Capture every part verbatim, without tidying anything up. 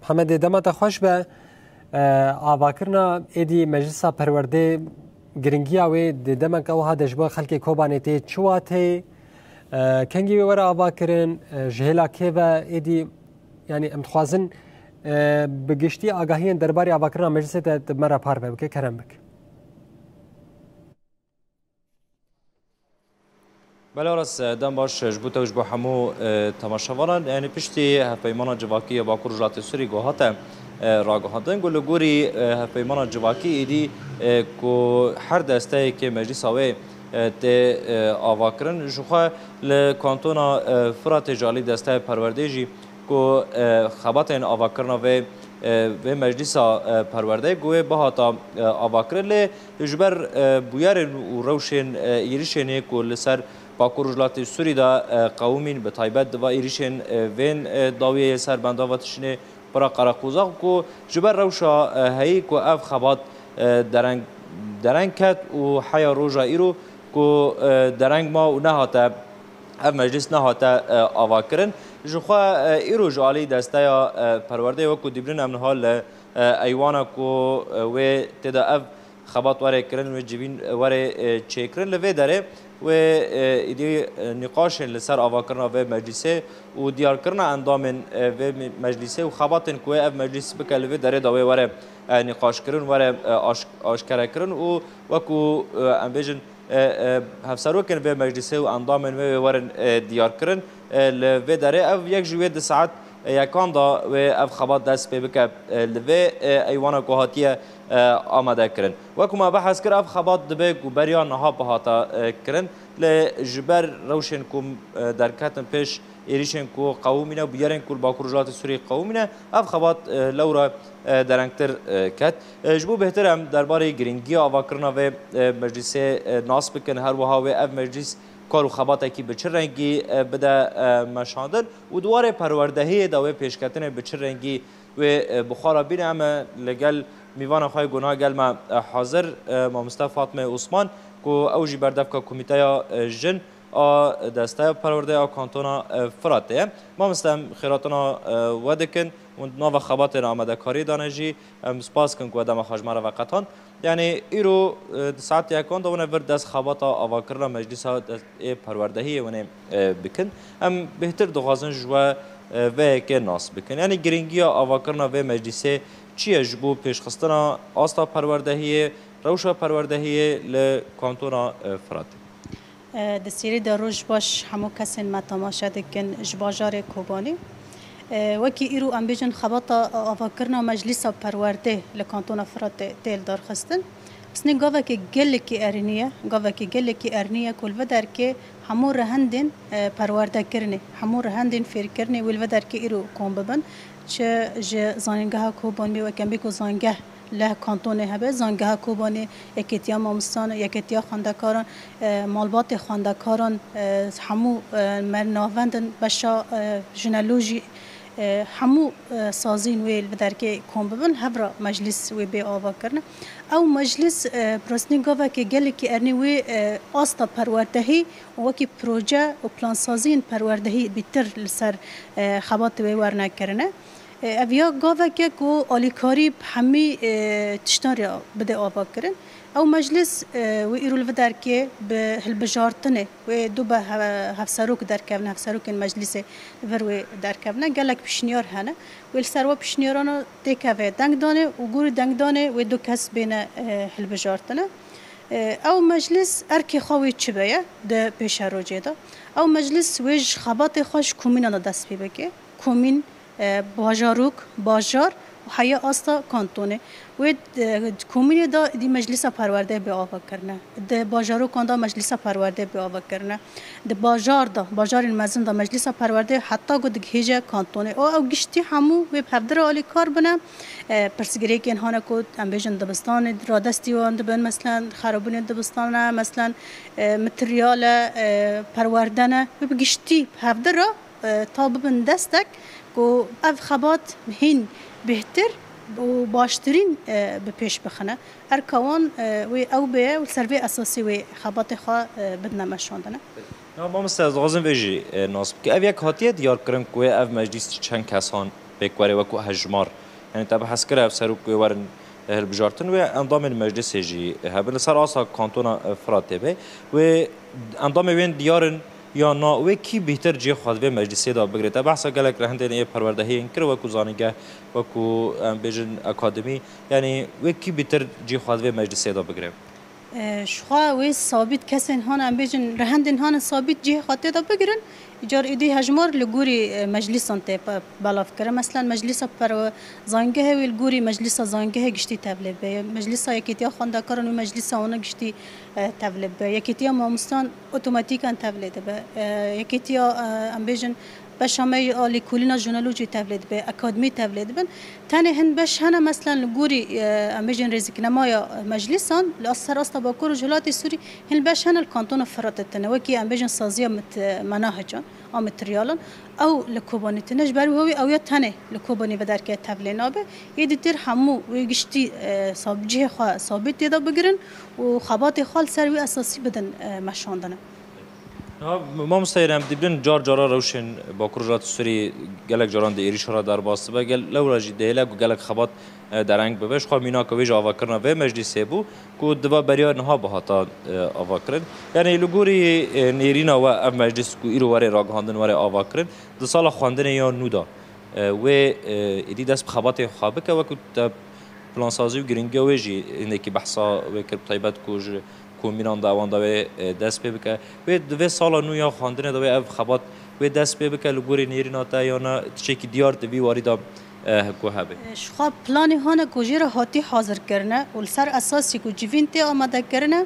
Hemedê dema te xweş be. E, avakirina êdî Meclisa Perwerdê, giringiya wê di demeke wiha de ji bo xelkê Kobanê tê çi wateyê? E, kengî wê were avakirin? E, ji hêla kê ve êdî, yanî em dixwazin, e, bi giştî agahiyên derbarê avakirina meclisê te di me re parve bike, kerem bike. Belê Aras, e, dem baş, e, ji bo te û ji bo hemû, e, temaşevanan. Yanî piştî hevpeymana civakî ya Bakur Rojhilatê Sûrî ku hate, e, ragihandin, ku li gorî, e, hevpeymana civakî êdî, e, ku her desteyekê meclîsa wê, e, tê, e, avakirin, ji xwe li kantona, e, Firatê ji alî desteya perwerdê jî ku, e, xebatên avakirina vê, e, vê meclîsa, e, perwerdeyê ku wê bihata, e, avakirin, lê ji ber, e, bûyerên û rewşên, e, êrişên ê ku li ser Bakur Rojhilatê Sûrî de, e, qewimîn, bi taybet di va êrişên, e, vên, e, dawiyê yê ser bendava Tişinê pira qereqoza ku ji ber rewşa, e, heyî ku ev xebat, e, dereng, dereng ket û heya roja îro ku, e, dereng ma û nehate ev meclis nehate, e, avakirin. Ji xwe, e, îro ji alî desteya, e, perwerdeyê wekû dîbînin em niha li, e, eywana ku, e, wê tê de ev xebat were kirin, wê civîn were, e, çêkirin. Li vê derê wê, e, êdî, e, nîqaşên li ser avakirina vê meclîsê û diyarkirina endamên, e, vê me-, meclîsê û xebatên ku wê ev meclîs bike li vê derê de wê were, e, nîqaşkirin, were, e, aş-, aşkerekirin û wekû, e, em bêjin, e, e, hevserokên vê meclîsê û endamên wê wê werin, e, diyarkirin. E, li vê derê ev yek ji wê di saet, e, yekan de wê ev xebat dest pê bike, e, li vê, e, eywana ku hatiye, e, amade kirin. Wekû me behs kir, ev xebat dibe ku beriya niha bihata, e, kirin, lê ji ber rewşên ku, e, derketin pêş, êrişên ku qewimîne, bûyerên ku li Bakur Rojhilatê Sûriyê qewimîne, ev xebat, e, lewra, e, derengtir, e, ket. E, ji bo bêhtir em derbarê girîngiya avakirina vê, e, meclîsê, e, nas bikin, her wiha wê ev meclîs kar û xebatekî bi çi rengî, e, bide, e, meşandin û di warê perwerdehiyê de wê pêşketinê bi çi rengî wê, e, bi xwe re bîne. Em, e, li gel mîvana xwe yê ku niha gel me, e, hazir, e, mamoste Fatmê Osman, ku ew jî berdevka komîteya, e, jin a desteya perwerdeyê a kantona, e, Firatê ye. Mamoste, em xêratina, e, we dikin û di nava xebatê re amadekariyê dane jî, em spas dikin ku we dema xwe ji me re veqetand. Yanî îro, e, di saet yekan de hûn ê vir dest xebata avakirina meclîsa dest ê perwerdehiyê hûn ê, e, bikin. Em bêhtir dixwazin ji we, e, vê yekê nas bikin. Yanî girîngiya avakirina vê meclîsê çi ye ji bo pêşxistina asta perwerdehiyê, rewşa perwerdehiyê li kantona, e, Firatê? E, di sêrî de roj baş hemû kesên me temaşe dikin ji bajarê Kobanê. E, wekî îro em bêjin xebata avakirina Meclîsa Perwerdê li Kantona Firatê tê lidarxistin. Pisnê gavekê gelekî erênî ye, gavekî gelekî erênî ye ku li vê derkê hemû rehendên, e, perwerdekirinê, hemû rehendên fêrkirinê wê li vê derkê îro kom bibin. Çi ji Zanîngeha Kobanê weke em bê ku zangeh li kantonê hebe, Zangeha Kobanê, Yekêtiya Mamostan, Yekêtiya Xwendekaran, e, Malbatê Xwendekaran, e, hemû, e, me navend in, beşa, e, jinelojî, e, hemû, e, saziyên wê li vê derkê kom bibin, hev re meclîs wê bê ava kirine. Ew meclîs, e, bi rastî gavekê gelekî ernî wê, e, asta perwerdehî û wekî proje û plansaziyên perwerdehî bîtir li ser, e, xebatê wê werne kirine. E, ev ya gavek e ku alîkarî bi hemî, e, tiştan re bide ava kirin. Ew meclis, e, wê îro li vê derkê bi hilbijartinê, wê du be he-, hevserok derkevine, hevserokên meclisê vir wê derkevine. Gelek pişniyar hene. Wê li ser we pişniyarana têkeve dengdanê û gorî dengdanê wê du kes bêne, e, hilbijartine. E, ew meclis erkê xwe wê çi be ye di pêşerojê de. Ew meclis wê ji xebatê xwe ji komînan de dest pê bike. Komîn, e, bajarok, bajar û heya asta kantonê. Wê, e, di komînê de dî meclisa perwerdeyê bê ava kirine. Di bajarokan de meclisa perwerdeyê bê ava kirine. Di bajar de, bajarên mezin de meclisa perwerdeyê heta ku digihêje kantonê. Û ew giştî hemû wê bi hevdira alîkar bine. E, pirsgirêkên hane ku em bêjin dibistanê radestî wan dibin, meselen, xerabûnên dibistan e, meselen, e, materyal e, e, perwerde ne. Wê bi giştî bi hevdira e, ta bibin destek ku ev xebat hîn bêhtir û baştirîn, e, bi pêş bixine. Erka wan, e, wê ew bê û li ser vê esasî wê xebatê xwe, e, bidine meşandine. Ya mamoste, ez dixwazim vê jî, e, nas bike. Ev yek hatiye diyar kirin ku wê ev meclîs çend kesan pêk were wekû hejmar. Yanî te behs kir ev serok wê werin hilbijartin, wê endamên meclisê jî hebin. Li ser asa kantona Firatê be, wê endamê wên diyar in ya na, wê kî bêhtir cihê xwe di vê meclisê de bigire? Te behsa gelek rehindên ê perwerdehiyên kir, wekû zanîngeh, wekû, em bêjin, akademî. Yanî wê kî bêhtir cihê xwe di vê meclisê de bigire? E, ji xwe wê sabît kesên hane, em bêjin, rehindên hane sabît cihê xwe tê de bigirin. Îcar êdî hejmar li gorî, e, meclîsan tê pe-, belav kirin. Meselen, meclîsa perwe-, zangehê wê li gorî meclîsa zangehê giştî tevlê be. Meclîsa yekêtiya xwendekaran wê meclîsa wana giştî, e, tevlê be. Yekêtiya mamosteyan otomatîkan tevlê dibe. E, yekêtiya, e, em bêjin, beşa me yê a lêkolîna journalojiyê tevlê dibe, akademî tevlê dibin. Tenê hin beş hene, meselen, li gorî, e, em bêjin rêziknamaya meclîsan, li as-, ser asta Bakur û Rojhilatê Sûrî hin beş hene li kantona Firatê tine, wekî em bêjin saziya mit-, menahican, a materyalan, ew li Kobanê tine. Ji ber wî hewî ew ya tenê li Kobanê ve derkeve tevlê nabe. Yê dîtir hemû wê giştî, e, sab-, cihê xwe sabît tê de bigirin û xebatê xwe li ser wî esasî bidin, e, meşandine. Niha mamoste, em dibînin car cara rewşên Bakur Rojhilat Sûrî gelek caran di êrîşa re derbas dibe. Gel lewra jî dihêle ku gelek xebat, e, dereng bibe. Ji xwe mînaka wê jî avakirina vê meclîsê bû ku diva beriya niha bihata, e, avakirin. Yanî li gorî, e, nêrîna we ev meclîs ku îro were ragihandin, were avakirin, di sala xwendinê ya nû de, e, wê, e, êdî dest bi xebatê xwe bike, wekû te plansazî û girîngiya wê jî hindekî behsa wê kir, bi taybet ku ji komînan de ewan de wê, e, dest pê bike. Wê di vê sala nû ya xwendinê de wê ev xebat wê dest pê bike li gorî nêrîna te, yana tiştekî diyar di vî warî de, e, ku hebe? Ji xwe planê hane ku jê re hatî hazirkirine û li ser esasî ku civîn tê amadekirine,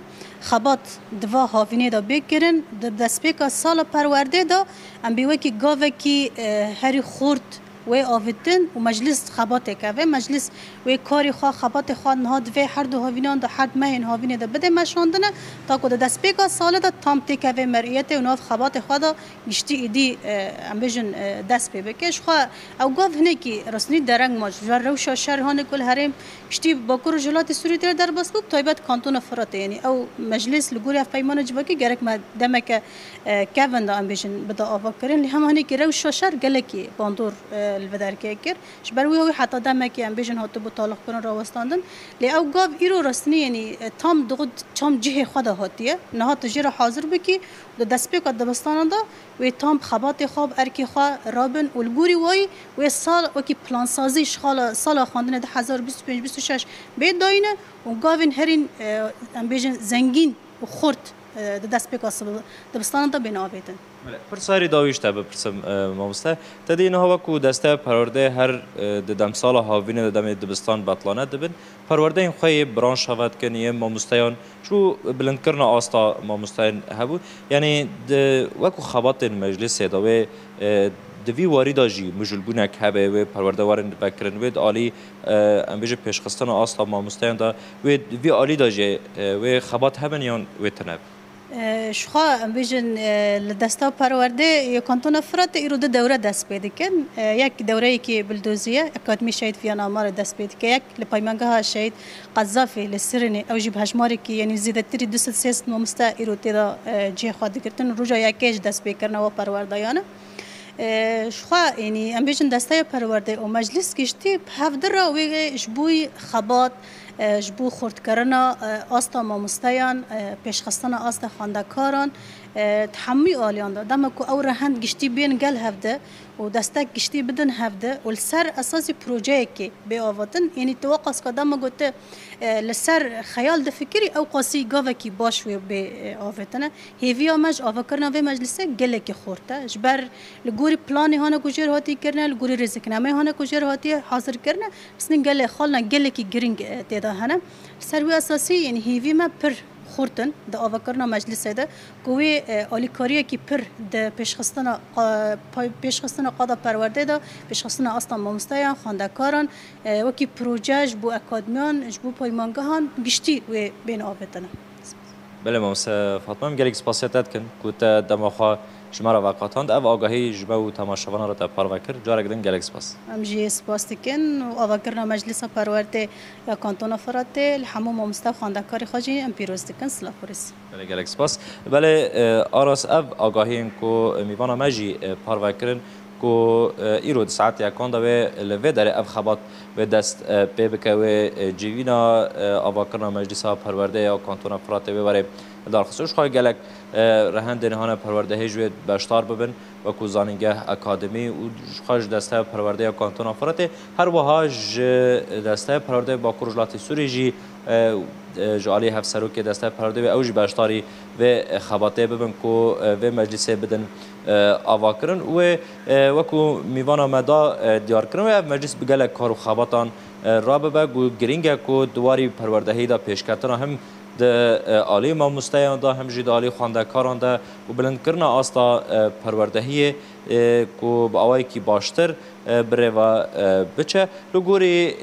xebat di va havînê de bê kirin, di destpêka sala perwerdê de em bê wekî gavekî, e, herî xurt wê avêtin û meclis xebatê keve. Meclis wê karê xwe, xebatê xwe niha di vê her du havînan de, her mehên havînê de bide meşandine, ta ku di destpêka salê de tam têkeve meriyetê û nav xebatê xwe de giştî êdî, e, em bêjin, e, dest pê bike. Ji xwe ew gav hinekî rastî dereng ma ji ber rewşa şer hane ku li herêm giştî Bakur û Rojhilatê Sûrî tê derbas bû, bi taybet kantona Firatê. Yanî ew meclis li gorî ev peymana civakî gerek me demeke e, kevin de em bêjin bide avakirin. Lê hema hinekî rewşa şer gelekî bandor, e, li vê derkê kir. Ji ber wî hewî heta demekê em bêjin hatibû talixkirin, rawestandin. Lê ew gav îro rastî, yanî, e, tam di xwe, tam cihê xwe de hatiye. Niha tu jê re hazir bikî û di destpêka dibistanan de wê tam bi xebatê xwe, bi erkê xwe rabin û li gorî wayî wê sal wekî plansazî ji xala, sala xwendinê du hezar bîst û pênc bîst û şeş bê dayîne û gavên herîn, e, em bêjin zengîn û xurt, e, di destpêka sibi-, dibistanan de bên avêtin. Belê, pirsa herî dawî ji te bipirsim, e, mamoste. Te dî niha wekû desteya perwerdeyê her, e, di demsala havînê de demê dibistan betlane dibin, perwerdeyên xwe yê branşa ve dikin, yê mamosteyan, ji bo bilindkirina asta mamosteyan hebû. Yanî di, wekû xebatên meclisê de wê, e, di vî warî de jî mijûlbûnek hebe, wê perwerde werin vekirin, wê di alî, e, em bêjin pêşxistina asta mamosteyan de, wê di vî alî de jî, e, wê xebat hebin yan wê tune be? E, ji xwe em bêjin, e, li desta perwerdê yê Kantona Firatê îro du dewre dest pê dikin. E, yek dewreyekî bildozî ye, Akademî Şehîd Fiyan Amarê dest pê dike, yek li Peymangeha Şehîd Qezafî li Sirînê, ew jî bi hejmarekî, yanî zêdetirî du sed sê sed mamoste îro tê de, e, cihê xwe digirtin. Roja yekê ji destpêkirina we perwerdeyan e. E, ji xwe, yanî em bêjin desteya perwerdê û meclis giştî bi hev di re wê ji bo xebat, e, ji bo xurtkirina, e, asta mamosteyan, e, pêşxistina asta xwendekaran, e, di hemû aliyan de. Dema ku ew rehend giştî bên gel hev de û destek giştî bidin hev de û li ser esasî projeyekê bê avatin, yanî tu weqas ka dema ku tu, e, li ser xeyal difikirî, ew qasî gavekî baş wê bê, e, avêtine. Hêviya me ji avakirina vê meclisê gelekî xurt e. Ji ber li gorî planê hane ku jê re hatî kirine, li gorî rêziknameyê hane ku jê re hatiye hazir kirine, ristîn gelê xalina gelekî girîng, e, tê de hene. Li ser wî esasî, yanî hêvî me pir xurt in di avakirina meclisê de, ku wê, e, alîkariyekî pir di pêşxistina qa-, pay-, pêşxistina qada perwerdê de, pêşxistina asta mamosteyan, xwendekaran, e, wekî proje ji bo akademiyan, ji bo peymangehan giştî wê bên avêtine. Belê, mamoste Fatma, em gelek spasiya te dikin ku te dema xwe ji me re veqetand. Ev agahî ji me û temaşevanan re te parve kir. Carek din gelek spas. Em jî spas dikin û avakirina Meclisa Perwerdê ya Kantona Firatê li hemû mamoste û xwendekarê xwe jî em pîroz dikin. Silav û rêz. Belê, gelek spas. Belê, e, Aras, ev agahiyên ku mîvana me jî, e, parve kirin, Ku îro di saet yekan de wê li vê derê ev xebat wê dest pê bike, wê civîna avakirina Meclîsa Perwerdeyê ya Kantona Firatê wê were darxistin. Ji xwe gelek rehendên hane perwerdehê ji wê beşdar bibin, wekû zanîngeh, akademî û ji xwe ji desteya perwerdeya Kantona Firatê, her wiha ji desteya perwerdeya Bakur Rojhilatê Sûrî jî, ji alî hevserokê desteya perwerdeyê ew jî beşdarî vê xebatê bibin ku vê meclîsê bidin avakirin. Wê wekû mîvana me da diyarkirin, wê ev meclîs bi gelek kar û xebatan rabibe ku girîng e ku di warî perwerdehiyê de pêşketina him di alî mamosteyan de him jî di alî xwendekaran de û bilindkirina asta perwerdehiyê ku bi awayekî baştir bi rê ve biçe. Li gorî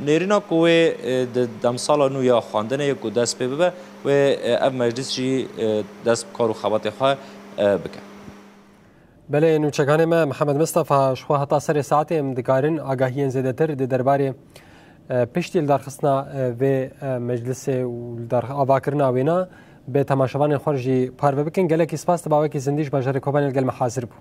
nêrîna ku wê di demsala nû ya xwendinê ku dest pê bibe, wê ev meclis jî dest bi kar û xebatê xwe bike. Belê, nûçekanê me Mihemed Mistefa, ji xwe heta serê saetê em dikarin agahiyên zêdetir di derbarê, e, piştî li darxistina, e, vê, e, meclisê û li dar-, avakirina wêna bi temaşevanên xwe jî parve bikin. Gelekî spas, tu bawekî zindî ji bajarê Kobanê li gel me hazir bû.